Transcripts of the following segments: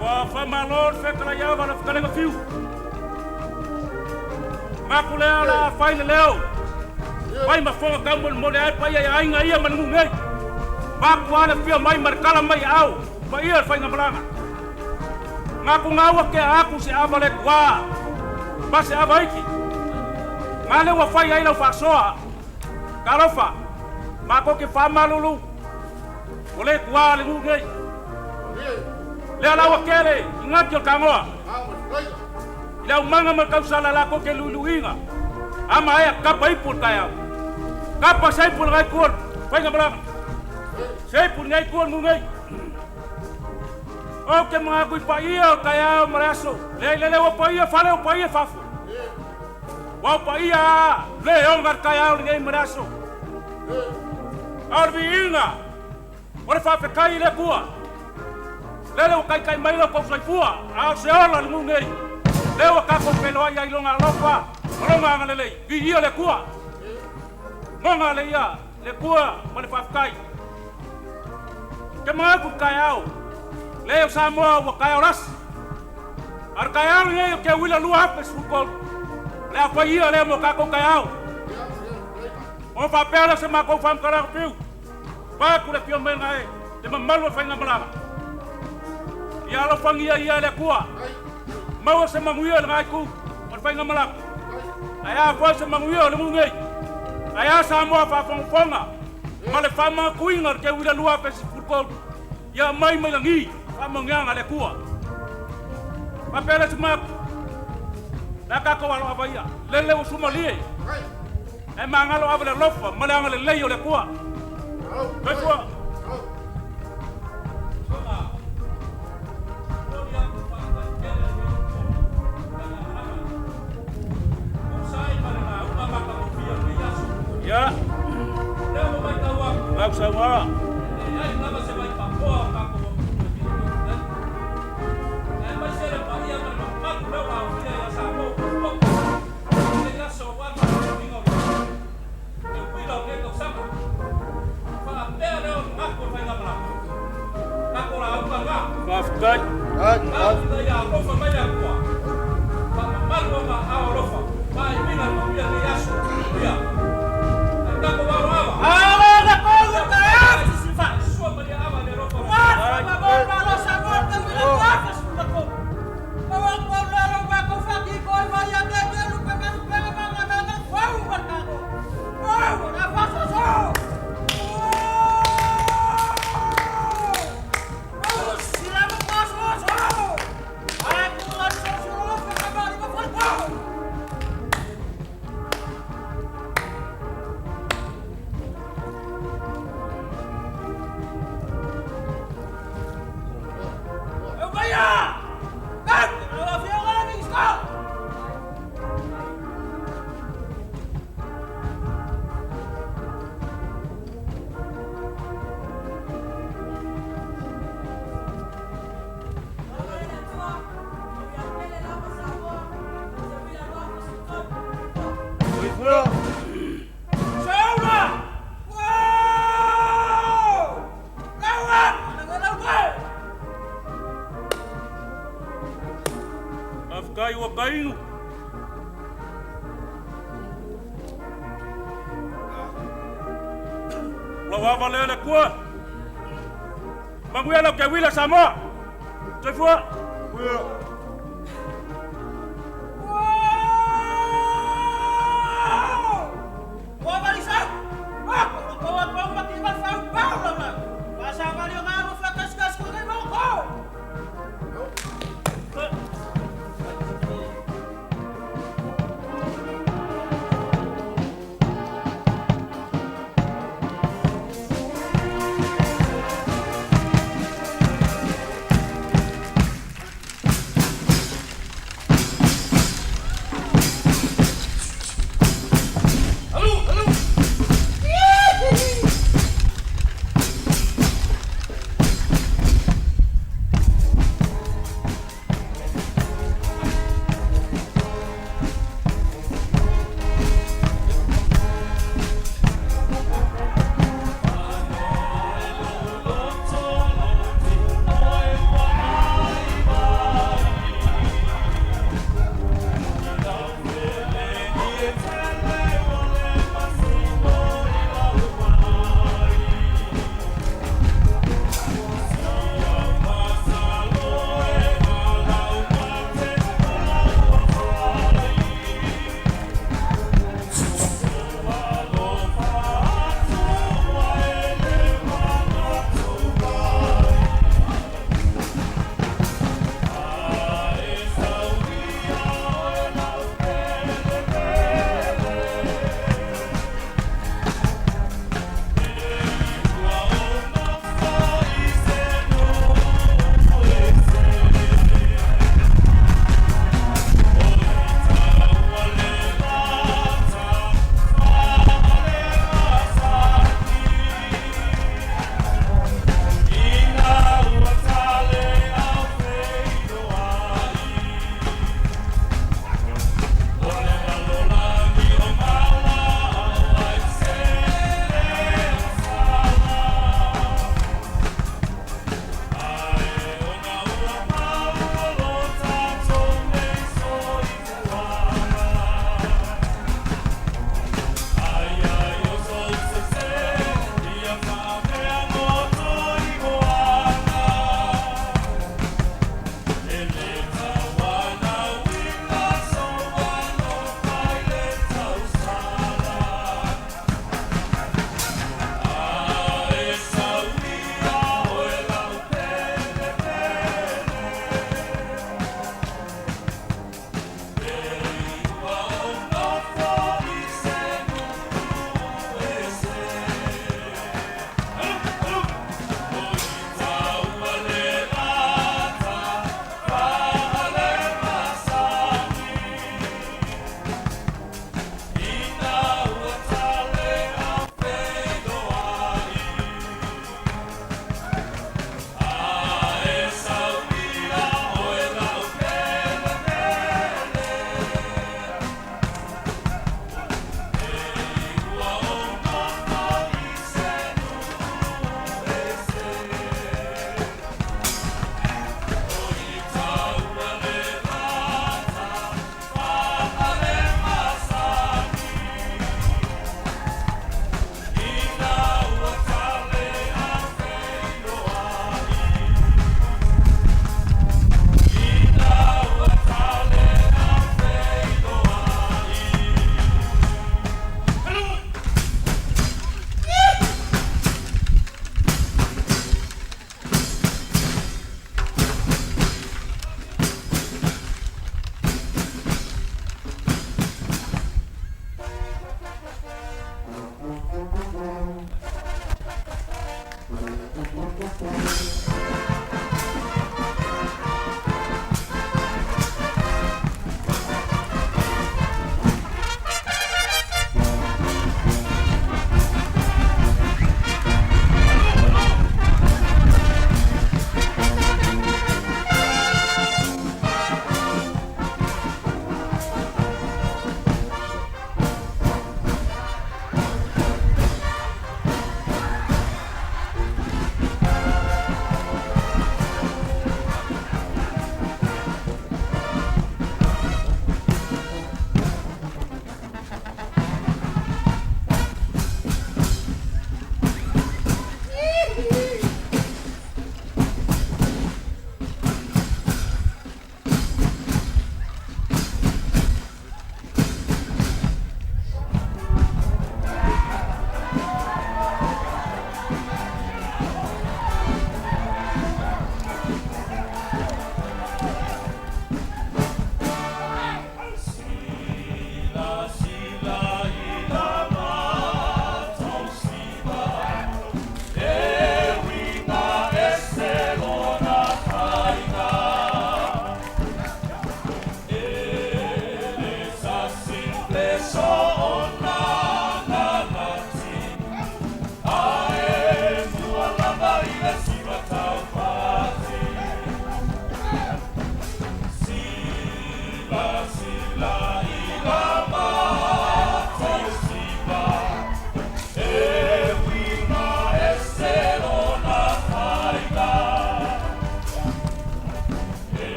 Ua faamalo le fetalai ava le fetalaiga Fiu. Maku lea o le a fai le leo. Fai ma foga taumolimoli ai paia i aiga ia ma le nuu nei. Maku lava le afio mai ma le tala mai aao paia o le faigamalaga. Maku gaua ke aku se ava le tuā ma se ava iki. Nga le ua fai ai lau faasoa. Talofa, matou te faamalulu o le tuā le nuu nei. Lea la ua tele i gati o le tagoa. I le aumaga ma le tausala latou te luiluiina. A maea kapa ipu o le taeao. Kapa se ipu o lenei itu o le faigamalaga. Se ipu i lenei itu o le nuu nei. Ou te manatu i paia o le taeao ma le aso. Lea i lele ua paia fale ua paia fafo. Ua paia a le oga le taeao lenei ma le aso. A o le viiga o le faafetai i le Atua. Lele ua taitai mai lo tou soifua, a o se ola le nuu nei. Lea ua tatou feiloai ai i lona alofa ma lona agalelei. Viia le Atua. Goga le ia le Atua ma le faafetai. Ke manatu i le taeao, le o Samoa ua taeao lasi. A o le taeao lenei o Teuila 2013, o le a fai ia lea mo tatou taeao. Ona faapea lea o se matou faamatalaga fiu, vaeatu le afio mai gae le mamalu o le faigamalaga. Ia alofagia ia e le Atua, maua se manuia i lena itu o le faigamalaga. Ae a foi se manuia o le nuu nei. Ae a Samoa faafogafoga ma le faamanatuina o le Teuila 2013, ia aumai mai lagi faamanuiaga a le Atua. Faapea lea se manatu, le a tatou aloava ia, lele ua sumalie, ae magalo ave le alofa ma le agalelei o le Atua. Soifua. Ia, lau saunoaga. Faafetai. Faafetai ua tainu. Lau Lou ava lea le Atua. Manuia lau keauila Samoa. Soifua.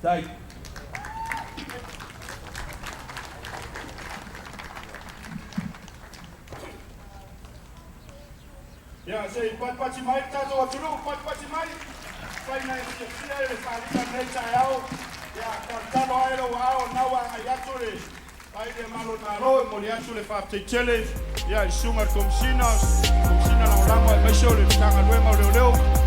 Tai. Ia, se i patipati mai le tatou atunuu, patipati mai. Fai na e fiafia i le faaaliga i lenei taeao. Ia, talotalo ae lou aao, o lena ua agai atu le ai le Malu o le Malo e momoli atu le faafetai tele, ia, i le susuga i le Komesina, Komesina Lagolago aemaise o le Matagaluega o Leoleo.